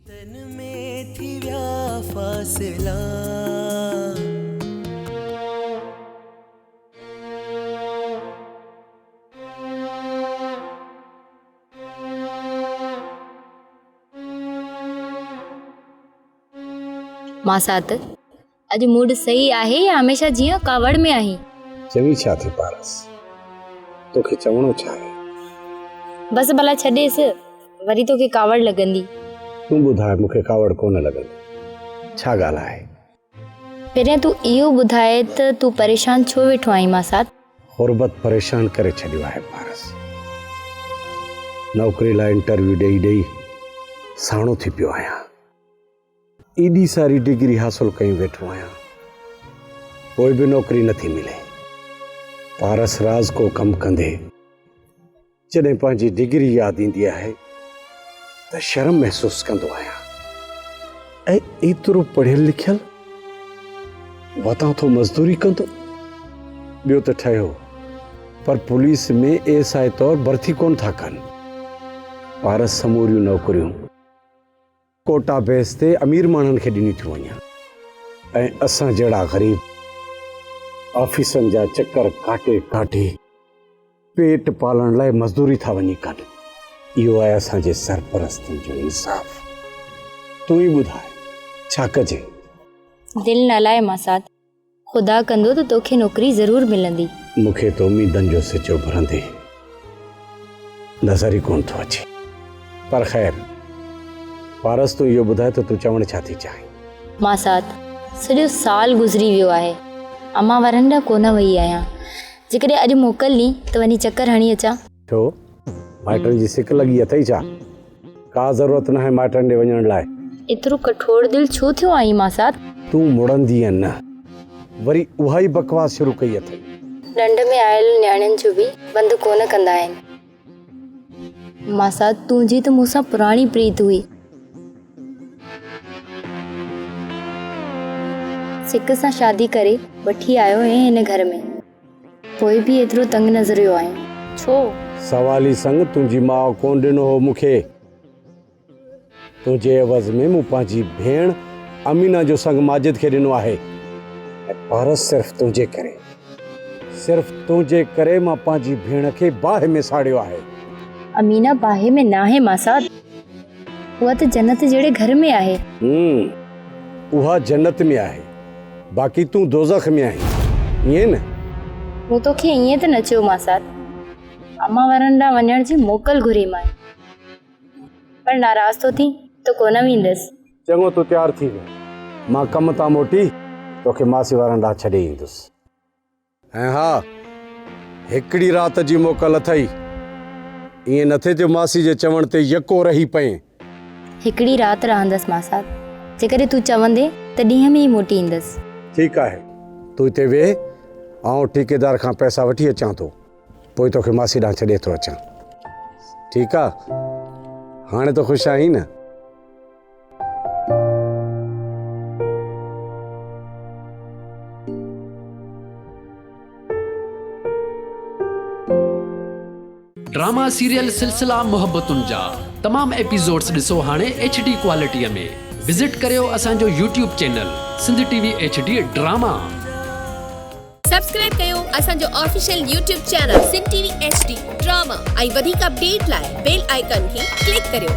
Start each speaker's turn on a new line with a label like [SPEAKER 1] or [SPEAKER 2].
[SPEAKER 1] رشتن ۾ ٿي ويا فاصلا.
[SPEAKER 2] ماسات، اڄ موڊ صحيح آهي يا هميشه جيان ڪاوڙ ۾ آهين؟
[SPEAKER 3] چوين ڇا ٿي پارس، توکي چوڻو ڇا آهي؟
[SPEAKER 2] بس ڀلا ڇڏيس، وري توکي ڪاوڙ لڳندي.
[SPEAKER 3] تون ٻڌاء، مون کي ڪاوڙ ڪونه لڳندي، ڇا ڳالهه آهي؟
[SPEAKER 2] پهريان تون اهو ٻڌاء ته تون پريشان ڇو ويٺو آهين ماسات؟
[SPEAKER 3] غربت پريشان ڪري ڇڏيو آهي پارس. نوڪري لاء انٽرويو ڏئي ڏئي ساڻو ٿي پيو آهيان. ايڏي ساري ڊگري حاصل ڪيون ويٺو آهيان پوء به نوڪري نٿي ملي. پارس راز ڪو ڪم ڪندي جڏهن پنهنجي ڊگري ياد ايندي آهي ته شرم محسوس ڪندو آهيان ۽ ايترو پڙهيل لکيل وتان ٿو مزدوري ڪندو. ٻيو ته ٺهيو پر پوليس ۾ ايس I طور ڀرتي ڪونه ٿا ڪن. پارس سموريون نوڪريون ڪوٽا بيس تي امير ماڻهن کي ڏنيون ٿيون وڃن ۽ اسان جهڙا غريب آفيسن جا چڪر ڪاٽي ڪاٽي پيٽ پالڻ لاء مزدوري ٿا وڃي ڪن. اهو آهي اسان جي سرپرستن جو انصاف. تون ئي ٻڌاء ڇا ڪجي؟
[SPEAKER 2] دل نه لاء ماسات، خدا ڪندو ته توکي نوڪري ضرور ملندي.
[SPEAKER 3] مون کي ته اميدن جو سج اڀرندي نظر ئي ڪونه ٿو اچي. پر خير، پارس تون اهو ٻڌاء ته تون چوڻ ڇا ٿي چاهين؟
[SPEAKER 2] ماسات، سڄو سال گذري ويو آهي. امان وارن ڏانهن ڪونه وئي آهيان. جيڪڏهن اڄ موڪل ڏين ته وڃي چڪر هڻي اچان.
[SPEAKER 3] ڇو؟ مائٽن جي سڪ لڳي اٿئي ڇا؟ ڪا ضرورت ناهي مائٽن ڏي وڃڻ لاء.
[SPEAKER 2] ايترو ڪٺور دل ڇو ٿيو آهين ماسات؟
[SPEAKER 3] تون مڙندينء نه. وري اها ئي بڪواس شروع ڪئي اٿئي.
[SPEAKER 2] ڏنڊ ۾ آيل نياڻين جو به بند ڪونه ڪندا آهن. ماسات تنهنجي ته مون سان پراڻي پريت هئي. سڪ سان شادي ڪري وٺي آيو هئين هن گهر ۾. پوء به ايترو تنگ نظريو آهين ڇو؟
[SPEAKER 3] سوالي سڱ تنهنجي ماء ڪونه ڏنو هو مون کي. تنهنجي عيوض ۾ مون پنهنجي ڀيڻ امينه جو سڱ ماجد کي ڏنو آهي. ۽ پارس صرف تنهنجي ڪري، صرف تنهنجي ڪري مان پنهنجي ڀيڻ کي باهه ۾ ساڙيو آهي.
[SPEAKER 2] امينه باهه ۾ ناهي ماسات، اها ته جنت جهڙي گهر ۾ آهي.
[SPEAKER 3] هم، اها جنت ۾ آهي. باقي تون دوزخ ۾ آهين، ائين نه؟
[SPEAKER 2] مون توکي ائين ته نه چيو ماسات. امان وارن ڏانهن وڃڻ جي موڪل گهري مانء. پر ناراض ٿو ٿين ته ڪونه ويندس.
[SPEAKER 3] چڱو تون تيار ٿي ويهه. مان ڪم تان موٽي توکي ماسي وارن ڏانهن ڇڏي ايندس. ۽ ها، هڪڙي رات جي موڪل اٿئي. ائين نه ٿئي جو ماسي جي چوڻ تي يڪو رهي پئين.
[SPEAKER 2] هڪڙي رات رهندس ماسات. جيڪڏهن تون چوندين ته ڏينهن ۾ ئي موٽي ايندس.
[SPEAKER 3] ٺيڪ آهي، تون هتي ويهه، آئون ٺيڪيدار کان پئسا وٺي اچان ٿو، پوء توکي ماسي ڏانهن ڇڏي ٿو اچان. ٺيڪ آ، هاڻي ته خوش آهين نه؟
[SPEAKER 4] ڊراما سيريل سلسلا محبتن جا تمام ايپيسوڊس ڏسو هاڻي ايڇ ڊي ڪوالٽي ۾ وزٽ ڪريو اسان جو YouTube channel Sindh T V H D drama.
[SPEAKER 5] Subscribe ڪيو اسان جو official YouTube channel Sindh T V H D drama ۽ وڌيڪ اپڊيٽ لاء بيل آئيڪان کي ڪلڪ ڪريو.